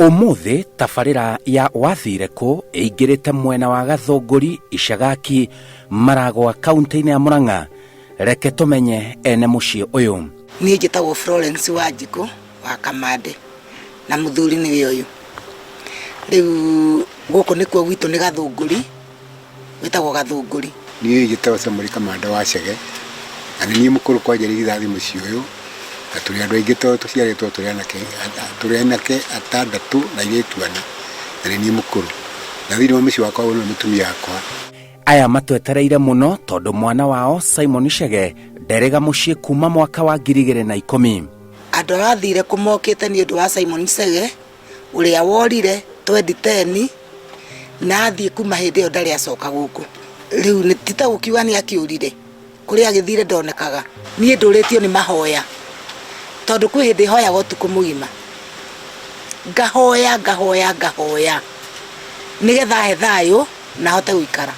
Ũmũthĩ tabarĩra ya Wathire Kũ ĩingĩrĩte mwena wa Gathũngũri, Icagaki, Maragwa kaunti-inĩ ya Murang'a. Reke tũmenye ene mũciĩ ũyũ. Niĩ njĩtagwo Florence Wanjikũ wa Kamande na mũthuri nĩwe ũyũ. Rĩu gũkũ nĩkuo gwitũ nĩ Gathũngũri, gwĩtagwo Gathũngũri. Niĩ njĩtagwo Samuel Kamanda wa Chege, na nĩ niĩ mũkũrũ kwanja irigithathi mũciĩ ũyũ, na tũrĩ andũ aingĩ tondũ tũciarĩtwo tũrĩ anake, tũrĩ anake atandatũ na airĩtu ana, na nĩ niĩ mũkũrũ. Na thĩinĩ wa mũciĩ wakwa ũyũ nĩwe mũtumia wakwa. Aya matwetereire mũno tondũ mwana wao Simon Chege nderĩga mũciĩ kuma mwaka wa 2010. Andũ arĩa athire kũ mokĩte nĩ ũndũ wa Simon Chege ũrĩa worire 2010 na athiĩ kuma hĩndĩ ĩyo ndarĩ acoka gũkũ. Rĩu nĩ ti ta gũkiuga nĩ akĩũrire, kũrĩa agĩthire ndonekaga. Niĩ ndũrĩtio nĩ mahoya tondũ kwĩ hĩndĩ hoyaga ũtukũ mũgima, ngahoya ngahoya ngahoya nĩgetha ahe thayũ na hote gũikara.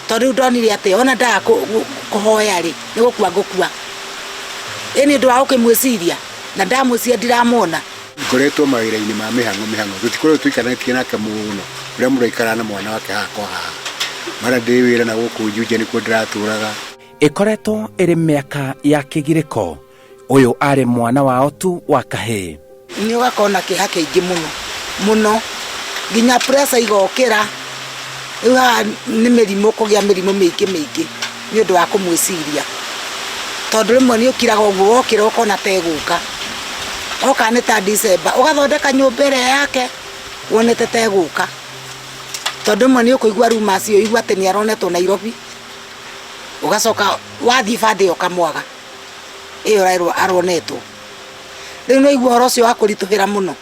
Tondũ rĩu ndonire atĩ ona ndaga kũhoya rĩ, nĩ gũkua ngũkua. Ĩ nĩ ũndũ wa gũkĩmwĩciria na ndamwĩciria ndiramwona. Ngoretwo mawĩra-inĩ ma mĩhang'o mĩhang'o, tũtikoretwo tũikaranĩtie nake mũno, ũrĩa mũndũ aikaraga na mwana wake haha kwa haha. Mara ndĩ wĩra na gũkũ Juja nĩkuo ndĩratũraga. Ĩkoretwo ĩrĩ mĩaka ya kĩgirĩko, ũyũ arĩ mwana wao tu wa kahĩĩ. Nĩ ũgakorwo na kĩeha kĩingĩ mũno mũno, nginya pressure igokĩra, rĩu haha nĩ mĩrimũ kũgĩa mĩrimũ mĩingĩ mĩingĩ nĩ ũndũ wa kũmwĩciria. Tondũ rĩmwe nĩ ũkiraga ũguo wokĩra ũkona ta egũka, oka nĩ ta December, ũgathondeka nyũmba ĩrĩa yake wonete ta egũka. Tondũ rĩmwe nĩ ũkũigua rumours ũigue atĩ nĩ aronetwo Nairobi, ũgacoka wathiĩ bado ĩyo ũkamwaga, ĩyo ũrerwo aronetwo. Rĩu nĩ waigua ũhoro ũcio wa kũritũhĩra mũno.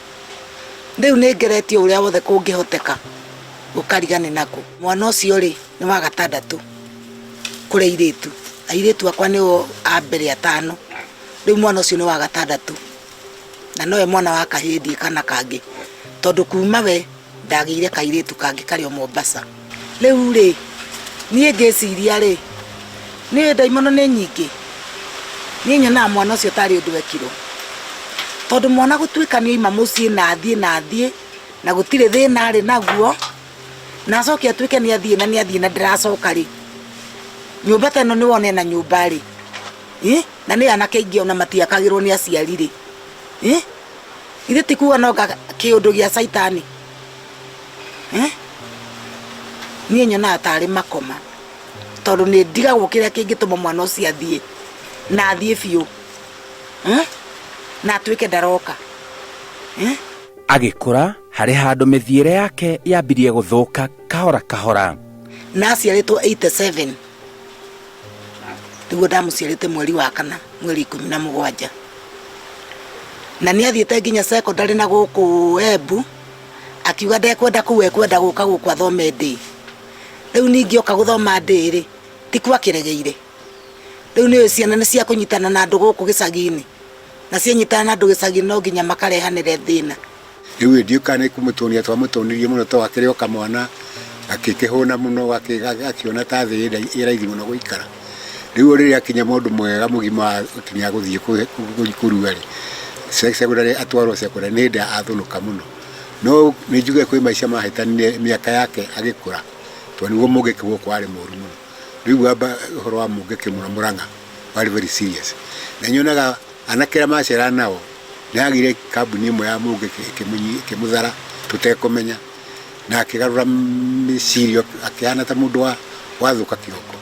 Rĩu nĩ ngeretie ũrĩa wothe kũngĩhoteka gũkariga nĩ nakũ. Mwana ũcio rĩ, nĩ wa gatandatũ kũrĩ airĩtu. Airĩtu akwa nĩo a mbere atano, rĩu mwana ũcio nĩ wa gatandatũ na nowe mwana wa kahĩĩ ndiĩ kana kangĩ, tondũ kuma we ndagĩire kairĩtu kangĩ karĩ o Mombasa. Rĩu rĩ, niĩ ngĩciria rĩ, nĩ ndaimono nĩ nyingĩ, niĩ nyonaga mwana ũcio tarĩ ũndũ ekirwo. Tondũ mwana gũtuĩka nĩ oima mũciĩ na athiĩ na athiĩ, na gũtirĩ thĩna arĩ naguo, na acoke atuĩke nĩ athiĩ na nĩ athiĩ na ndaracoka rĩ, nyũmba ta ĩno nĩ wona ĩna nyũmba rĩ, na nĩ anake aingĩ ona matiakagĩrwo nĩ aciari rĩ, Githĩ ti kuga no kĩũndũ gĩa caitani? Eh? Niĩ nyonaga tarĩ makoma tondũ nĩ ndigagwo kĩrĩa kĩngĩtũma mwana ũcio athiĩ na athiĩ biũ, eh? Na atuĩke ndaroka, eh? Agĩkũra, harĩ handũ mĩthiĩre yake yambirie gũthũka kahora kahora. Na aciarĩtwo 87 nĩguo ndamũciarĩte mweri wa kana mweri 17 na nĩ athiĩte nginya secondary na gũkũ Embu akiuga ndekwenda kũu ekwenda gũka gũkũ athome ndĩ. Rĩu ningĩ oka gũthoma ndĩ rĩ, ti kuo akĩregeire. Rĩu nĩ ũĩ ciana nĩ cia kũnyitana na andũ gũkũ gĩcagi-inĩ, na cianyitana na andũ gĩcagi-inĩ no nginya makarehanĩre thĩna. Rĩu ĩ ndiũĩ kana nĩ kũmũtũnia twamũtũnirie mũno tondũ akĩrĩ o kamwana, gakĩkĩhũna mũno, gakĩona ta thĩ ĩ raithi mũno gũikara. Rĩu rĩrĩa akinya mũndũ mwega mũgima akinya gũthiĩ kũrua rĩ, secondary atwarwo secondary nĩ hĩndĩ athũnũka mũno. No nĩ njuge kwĩ maica mahĩtanire mĩaka yake agĩkũra, tondũ nĩguo mũngĩkĩ gũkũ warĩ mũru mũno. Rĩu ũhoro wa mũngĩkĩ mũno Mũrang'a warĩ very serious. Na nyonaga anake arĩa maceraga nao, Nĩ hagĩire kambuni ĩmwe ya mũngĩ ĩkĩmũthara tũtekũmenya na akĩgarũra meciria akĩhana ta mũndũ wathũka kĩongo.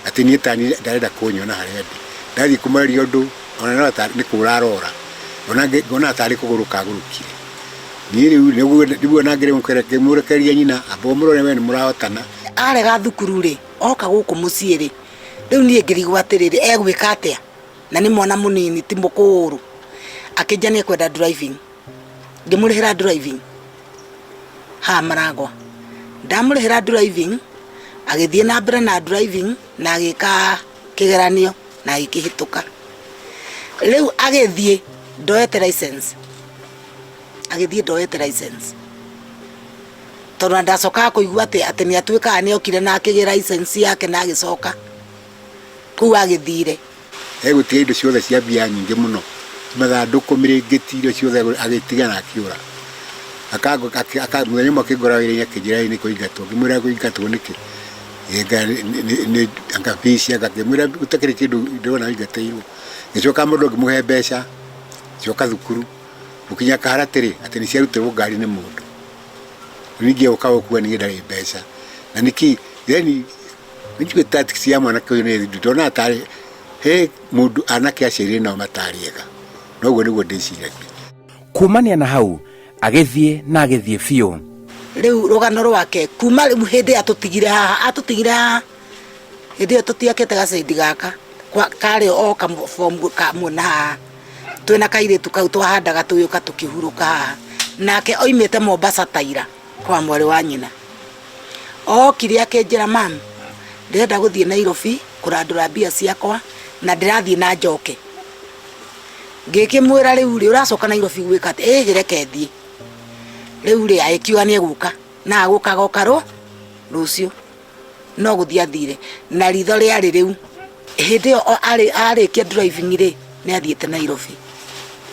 Atĩ niĩ tani ndarenda kũnyona harĩa ndĩ. Ndathiĩ kũmwarĩria ũndũ ona no ta nĩ kũra arora. Ona ngona tarĩ kũgũrũka agũrũkire. Niĩ rĩu nĩguo ona ngĩmũrekereria nyina amba ũmũrore we nĩ mũrahotana. Arega thukuru rĩ, oka gũkũ mũciĩ rĩ, rĩu niĩ ngĩrigwo atĩrĩrĩ, egwĩka atĩa? Na nĩ mwana mũnini ti mũkũrũ. Akĩnjia nĩ ekwenda driving. Ngĩmũrĩhĩra driving haha Maragwa. Ndamũrĩhĩra driving, agĩthiĩ na mbere na driving na agĩka kĩgeranio na agĩkĩhĩtũka. Rĩu agĩthiĩ ndoete license. Agĩthiĩ ndoete license. Tondũ ona ndacokaga kũigua atĩ atĩ nĩ atuĩkaga nĩ okire na akĩgĩra license yake na agĩcoka kũu agĩthire. Egũtiga indo ciothe cia mbia nyingĩ mũno, mathandũkũ, mĩrĩngĩti, indo ciothe agĩtiga na akĩũra. Mũthenya ũmwe akĩngora wĩra-inĩ akĩnjĩra nĩ kũingatwo. Ngĩmwĩra kũingatwo nĩkĩ? Anga fees, anga ngĩmwĩra gũtakĩrĩ kĩndũ ndĩrona ũingatĩirwo. Ngĩcoka mũndũ ngĩmũhe mbeca, coka thukuru, gũkinya kaharatĩ rĩ, atĩ nĩ ciarutĩrwo ngari nĩ mũndũ. Ningĩ ũka gũkua niĩ ndarĩ mbeca. Na nĩkĩ, yani nĩnjũĩ tactics ya mwanake ũyũ nĩ ndonaga tarĩ he mũndũ anake aciarire nao matarĩ ega. Noguo nĩguo ndĩciragia. Kumania na hau agĩthiĩ na agĩthiĩ biũ. Rĩu rũgano rwake kuma rĩu hĩndĩ atũtigire haha, atũtigire haha hĩndĩ ĩyo tũtiakĩte gacendi gaka karĩ o kabomu kamwe na haha twĩna kairĩtu kau twahandaga tũgĩũka tũkĩhurũka haha. Nake oimĩte Mombasa taira kwa mwarĩ wa nyina. Okire akĩnjĩra, mam, ndĩrenda gũthiĩ Nairobi kũrandũra mbia ciakwa na ndĩrathiĩ na njoke. Ngĩkĩmwĩra, rĩu rĩ, ũracoka Nairobi gwĩka atĩa? Ĩhĩ, reke thiĩ. Rĩu rĩ, agĩkiuga nĩ egũka na agũka agoka rũciũ. No gũthiĩ athire na ritho rĩarĩ rĩu. Hĩndĩ ĩyo arĩkia driving rĩ, nĩ athiĩte Nairobi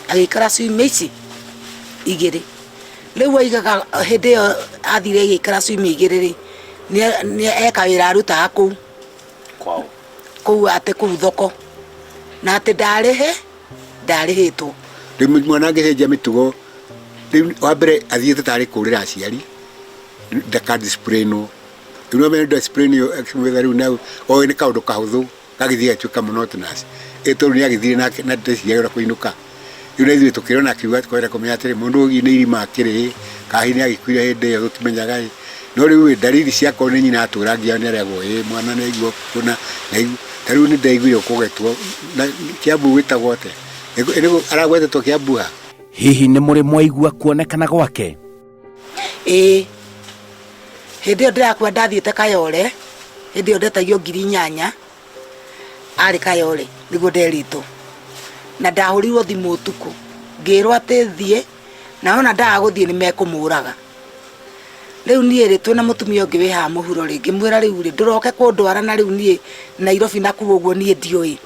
agĩikara ciumia ici igĩrĩ. Rĩu oigaga hĩndĩ ĩyo athire agĩikara ciumia igĩrĩ rĩ, nĩ eka wĩra arutaga kũu kũu atĩ kũu thoko, na atĩ ndarĩhĩtwo. Rĩu mwana angĩcenjia mĩtugo, rĩu wa mbere athiĩte tarĩ kũrĩra aciari, ndaka discipline. Rĩu no mene discipline ĩyo akĩmwetha rĩu na oĩ nĩ kaũndũ kahũthũ gagĩthiĩ gatuĩka monotonous. Ĩ tondũ nĩ agĩthire nake na ndeciragia ũrĩa kũinũka. Rĩu na ithuĩ tũkĩrona akiuga kwenda kũmenya atĩrĩ mũndũ ũyũ nĩ irima akĩrĩ, kana hihi nĩ agĩkuire hĩndĩ ĩyo tũtimenyaga ĩ. No rĩu ĩ ndariri ciakorwo nĩ nyina atũrangia nĩ aregwo ĩ mwana nĩ aigua kũna, ta rĩu nĩ ndaiguire kũgetwo na Kiambu gwĩtagwo atĩa? Aragwetetwo Kiambu ha? Hihi nĩ mũrĩ mwaigua kuonekana gwake? Ĩĩ, hĩndĩ ĩyo ndĩrakua ndathiĩte Kayole, hĩndĩ ĩyo ndetagio 8,000, arĩ Kayole nĩguo nderĩtwo. Na ndahũrĩirwo thimũ ũtukũ, ngĩrwo atĩ thiĩ, na wona ndaga gũthiĩ nĩ mekũmũraga. Rĩu niĩ rĩ, twĩna mũtumia ũngĩ wĩ haha mũhuro rĩ, ngĩmwĩra rĩu rĩ, ndũroke kũndwara na rĩu niĩ Nairobi nakuo ũguo niĩ ndiũĩ.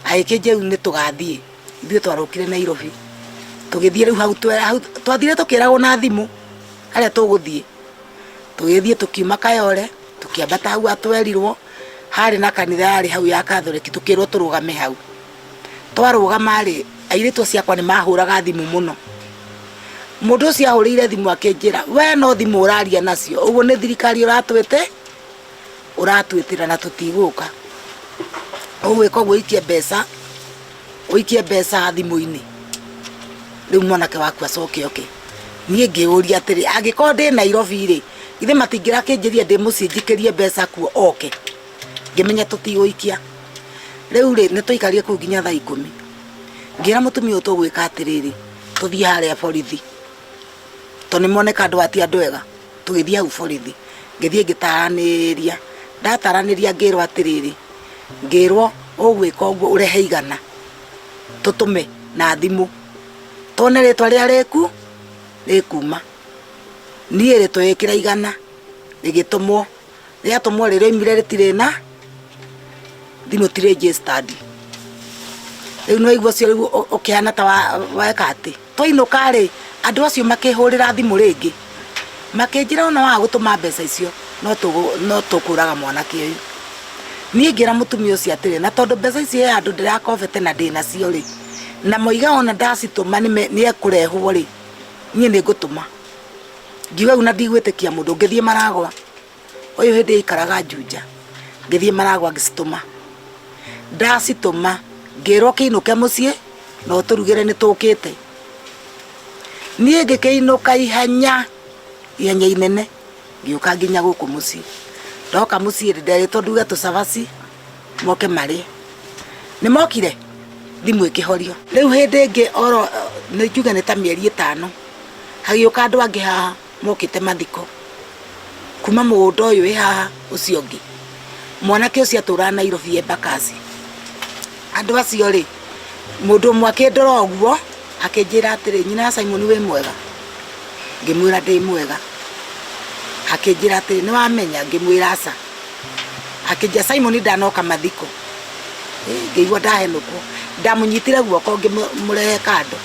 Agĩkĩnjĩra rĩu nĩ tũgathiĩ. Ithuĩ twarokire Nairobi, tũgĩthiĩ rĩu hau hau twathire tũkĩragwo na thimũ harĩa tũgũthiĩ. Tũgĩthiĩ tũkiuma Kayole, tũkĩambata hau atwerirwo, harĩ na kanitha yarĩ hau ya Catholic, tũkĩrwo tũrũgame hau. Twarũgama rĩ, airĩtu acio akwa nĩ mahũraga thimũ mũno. Mũndũ ũcio ahũrĩire thimũ akĩnjĩra, we no thimũ ũraria nacio, ũguo nĩ thirikari ũratwĩte, ũratwĩtĩra na tũtigũka. Ũgwĩka ũguo ũikie mbeca, ũikie mbeca thimũ-inĩ, rĩu mwanake waku acoke oke. Niĩ ngĩũria atĩrĩ, angĩkorwo ndĩ Nairobi rĩ, githĩ matingĩrakĩnjĩrire ndĩ mũciĩ njikĩrie mbeca kuo oke? Ngĩmenya tũtigũikia. Rĩu rĩ, nĩ twaikarire kũu nginya thaa 10. Ngĩra mũtumia ũyũ tũgwĩka atĩrĩrĩ, tũthiĩ harĩa borithi, tondũ nĩ moneka andũ aya ti andũ ega. Tũgĩthiĩ hau borithi, ngĩthiĩ ngĩtaranĩria, ndataranĩria ngĩrwo atĩrĩrĩ, ngĩrwo ũgwĩka ũguo ũrehe 100 tũtũme na thimũ, tuone rĩtwa rĩa rĩku rĩkuma. Niĩ rĩ, tũgĩkĩra 100 rĩgĩtũmwo, rĩatũmwo rĩ, rĩoimire rĩtirĩ na thimũ ti registered. Rĩu nĩ waigua ũcio rĩu ũkĩhana ta weka atĩ. Twainũka rĩ, andũ acio makĩhũrĩra thimũ rĩngĩ, makĩnjĩra ona waga gũtũma mbeca icio no tũkũraga mwanake ũyũ. Niĩ ngĩra mũtumia ũcio atĩrĩ, na tondũ mbeca ici he handũ ndĩrakobete na ndĩnacio rĩ, na moiga ona ndacitũma nĩ ekũrehwo rĩ, niĩ nĩ ngũtũma. Ngiuga rĩu na ndigwĩtĩkia mũndũ, ngĩthiĩ Maragwa, ũyũ hĩndĩ aikaraga Juja, ngĩthiĩ Maragwa ngĩcitũma. Ndacitũma, ngĩrwo kĩinũke mũciĩ na ũtũrugĩre nĩ tũkĩte. Niĩ ngĩkĩinũka ihenya, ihenya inene, ngĩũka nginya gũkũ mũciĩ. Ndoka mũciĩ rĩ, nderĩtwo nduge tũcabaci moke marĩe. Nĩ mokire, thimũ ĩkĩhorio. Rĩu hĩndĩ ĩngĩ oro nĩ njuge nĩ ta mĩeri 5, hagĩũka andũ angĩ haha mokĩte mathiko kuma mũgũnda ũyũ wĩ haha ũcio ũngĩ. Mwanake ũcio atũraga Nairobi Embakasi. Andũ acio rĩ, mũndũ ũmwe akĩndora ũguo akĩnjĩra atĩrĩ, nyina ya Simon wĩ mwega? Ngĩmwĩra ndĩ mwega. Akĩnjĩra atĩrĩ, nĩ wamenya? Ngĩmwĩra aca. Akĩnjĩra Simon ndanoka mathiko. Ngĩigua ndahenũkwo. Ndamũnyitire guoko ngĩmũrehe kando,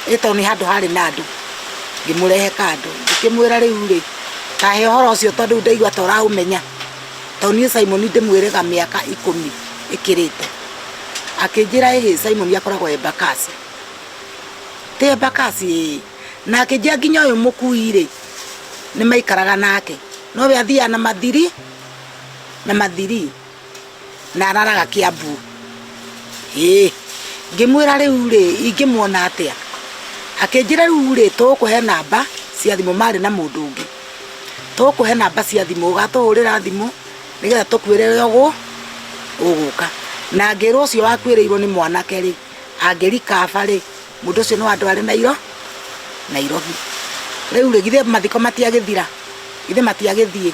ĩ tondũ nĩ handũ harĩ na andũ. Ngĩmũrehe kando, ngĩkĩmwĩra rĩu rĩ, tahe ũhoro ũcio tondũ rĩu ndaigua ta ũraũmenya. Tondũ niĩ Simon ndĩmwĩrĩga mĩaka ikũmi ĩkĩrĩte. Akĩnjĩra ĩhĩ Simon akoragwo Embakasi. Ti Embakasi ĩĩ. Na akĩnjĩra nginya ũyũ mũkui rĩ, nĩ maikaraga nake. No we athiaga na mathiri, na mathiri. Na araraga Kiambu. Ĩĩ. Ngĩmwĩra rĩu rĩ, ingĩmuona atĩa? Akĩnjĩra rĩu rĩ, tũgũkũhe namba cia thimũ, marĩ na mũndũ ũngĩ. Tũgũkũhe namba cia thimũ, ũgatũhũrĩra thimũ nĩgetha tũkwĩre ũrĩa ũgũka. Na ngĩrwo ũcio wakuĩrĩirwo nĩ mwanake rĩ, angĩrikaba rĩ, mũndũ ũcio no andware Nairobi. Rĩu rĩ, githĩ mathiko matiagĩthira? Githĩ matiagĩthiĩ?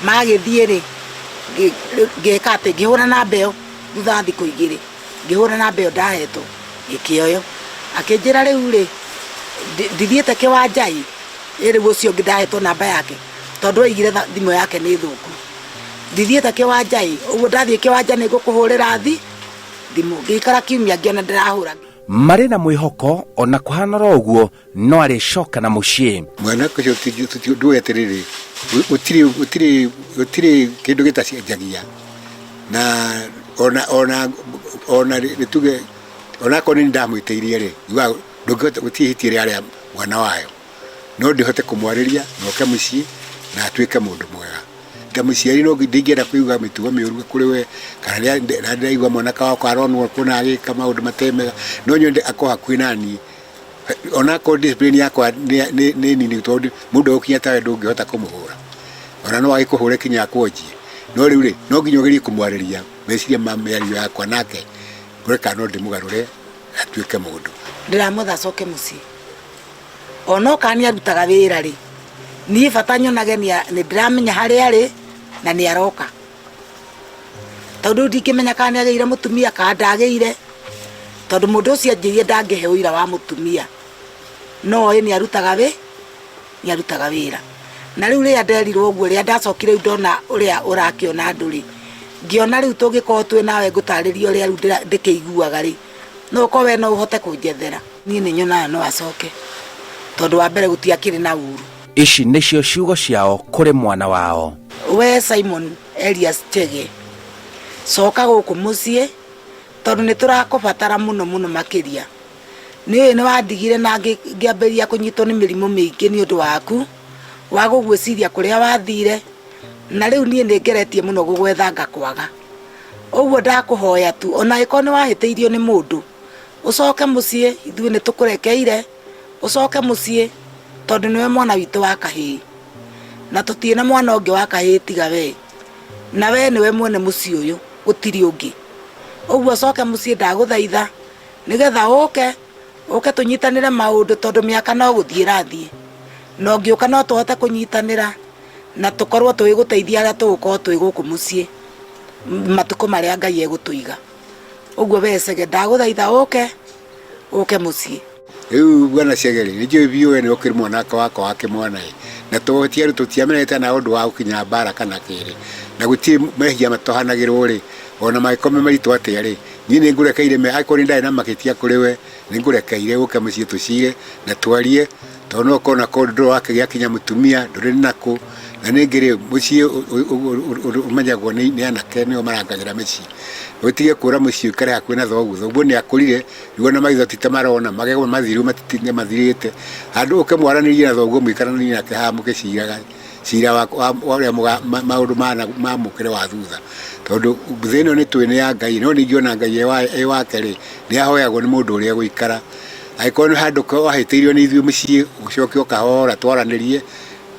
Magĩthiĩ rĩ, ngĩka atĩ, ngĩhũra namba ĩyo thutha wa thikũ igĩrĩ, ngĩhũra namba ĩyo ndahetwo, ĩkĩoywo. Akĩnjĩra rĩu rĩ, ndithiĩte kĩwanja ĩ, ĩ rĩu ũcio ũngĩ ndahetwo namba yake, tondũ oigire thimũ yake nĩ thũku. Ndithiĩte kĩwanja ĩ, ũguo ndathiĩ kĩwanja nĩ ngũkũhũrĩra thimũ. Ngĩikara kiumia ngĩona ndĩrahũra. Marĩ na mwĩhoko ona kũhana oro ũguo no arĩcoka na mũciĩ. Mwanake ũcio ndũĩ atĩrĩrĩ, gũtirĩ gũtirĩ gũtirĩ kĩndũ gĩtacenjagia na ona ona ona nĩ tuge onakorwo nĩ ndamwĩtĩirie rĩ, njugaga ndũngĩhota gũtirĩ ihĩtia rĩarĩa mwana wayo, no ndĩhote kũmwarĩria na oke mũciĩ na atuĩke mũndũ mwega. Ta mũciari no ndingĩenda kũigua mĩtugo mĩũru kũrĩ we kana rĩrĩa ndĩraigua mwanake wakwa aronwo kũna agĩka maũndũ matarĩ mega, no nyende akorwo hakuhĩ na niĩ onakorwo discipline yakwa nĩ nini tondũ mũndũ agũkinya tawe ndũngĩhota kũmũhũra, ona no agĩkũhũre kinya akwonjie, no rĩu rĩ, no nginya ũgerie kũmwarĩria meciria ma mĩario yakwa nake ngore kana no ndĩmũgarũre atuĩke mũndũ. Ndĩramwetha acoke mũciĩ. Ona okorwo nĩ arutaga wĩra rĩ, niĩ bata nyonage nĩ ndĩramenya harĩa arĩ na nĩ aroka. Tondũ rĩu ndingĩmenya kana nĩ agĩire mũtumia kana ndagĩire, tondũ mũndũ ũcio anjĩrire ndangĩhe ũira wa mũtumia, no oĩ nĩ arutaga wĩ, nĩ arutaga wĩra. Na rĩu rĩrĩa nderirwo ũguo, rĩrĩa ndacokire rĩu ndona ũrĩa ũrakĩona andũ rĩ, ngĩona rĩu tũngĩkorwo twĩ nawe ngũtarĩrie ũrĩa rĩu ndĩkĩiguaga rĩ, no ũkorwo we no ũhote kũnjethera. Niĩ nĩ nyonaga no acoke tondũ wa mbere gũtiakĩrĩ na ũru. Ici nĩcio ciugo ciao kũrĩ mwana wao. We Simon Elias Chege, coka gũkũ mũciĩ tondũ nĩ tũrakũbatara mũno mũno makĩria. Nĩ ũĩ nĩ wandigire na ngĩambĩrĩria kũnyitwo nĩ mĩrimũ mĩingĩ nĩ ũndũ waku wa gũgwĩciria kũrĩa wathire, na rĩu niĩ nĩ ngeretie mũno gũgwetha ngakwaga. Ũguo ndakũhoya tu ona angĩkorwo nĩ wahĩtĩirio nĩ mũndũ, Ũcoke mũciĩ, ithuĩ nĩ tũkũrekeire, ũcoke mũciĩ tondũ nĩwe mwana witũ wa kahĩĩ, na tũtirĩ na mwana ũngĩ wa kahĩĩ tiga wee, na wee nĩwe mwene mũciĩ ũyũ, gũtirĩ ũngĩ. Ũguo ũcoke mũciĩ ndagũthaitha, nĩgetha ũke, ũke tũnyitanĩre maũndũ tondũ mĩaka no gũthiĩ ĩrathiĩ, na ũngĩũka no tũhote kũnyitanĩra na tũkorwo tũgĩgũteithia harĩa tũgũkorwo twĩ gũkũ mũciĩ matukũ marĩa Ngai egũtũiga. Ũguo wee Chege ndagũthaitha ũke, ũke mũciĩ. Rĩu bwana Chege rĩ, nĩ njũĩ biũ we nĩ ũkĩrĩ mwanake wakwa wa kĩmwana ĩ, na tũtiamenyete na ũndũ wa gũkinya mbara kana kĩrĩ, na gũtirĩ mehia matohanagĩrwo rĩ, ona mangĩkorwo me maritũ atĩa rĩ, niĩ nĩ ngũrekeire angĩkorwo nĩ ndarĩ na mahĩtia kũrĩ we, nĩ ngũrekeire ũke mũciĩ tũcire na twarie, tondũ no ũkorwo na kũndũ ndũrĩ wakĩgĩa kinya mũtumia, ndũrĩ nakũ, na ningĩ rĩ, mũciĩ ũmenyagwo nĩ anake nĩo marangagĩra mĩciĩ. Ũtige kũra mũciĩ ũikare hakuhĩ na thoguo, thoguo nĩ akũrire, rĩu ona maitho ti ta marona, magego mathiru nĩ mathirĩte, handũ ũke mwaranĩrie na thoguo mũikaranie nake haha mũgĩciraga cira wa ũrĩa maũndũ ma mũkĩre wa thutha, tondũ thĩ ĩno nĩ tũĩ nĩ ya Ngai, no ningĩ ona Ngai e wake rĩ, nĩ ahoyagwo nĩ mũndũ ũrĩa egũikara. Angĩkorwo nĩ handũ wahĩtĩirio nĩ ithuĩ mũciĩ, ũcoke o kahora twaranĩrie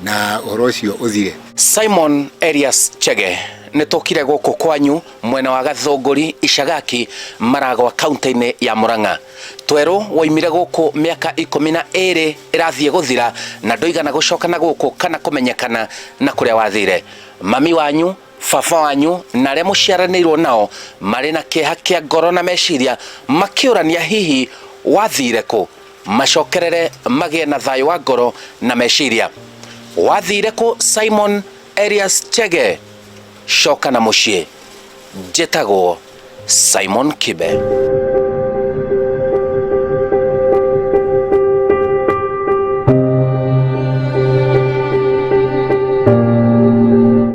na ũhoro ũcio ũthire. Simon Elias Chege, nĩ tũkire gũkũ kwanyu mwena wa Gathũngũri, Icagaki, Maragwa, kaunti-inĩ ya Murang'a. Twerũ woimire gũkũ mĩaka 12 ĩrathiĩ gũthira na ndũigana gũcoka na gũkũ kana kũmenyekana na kũrĩa wathire. Mami wanyu, baba wanyu na arĩa mũciaranĩirwo nao marĩ na kĩeha kĩa ngoro na meciria makĩũrania hihi wathire kũ? Macokerere magĩe na thayũ wa ngoro na meciria. Wathire kũ Simon Elias Chege? Coka na mũciĩ. Njĩtagwo Simon Kibe.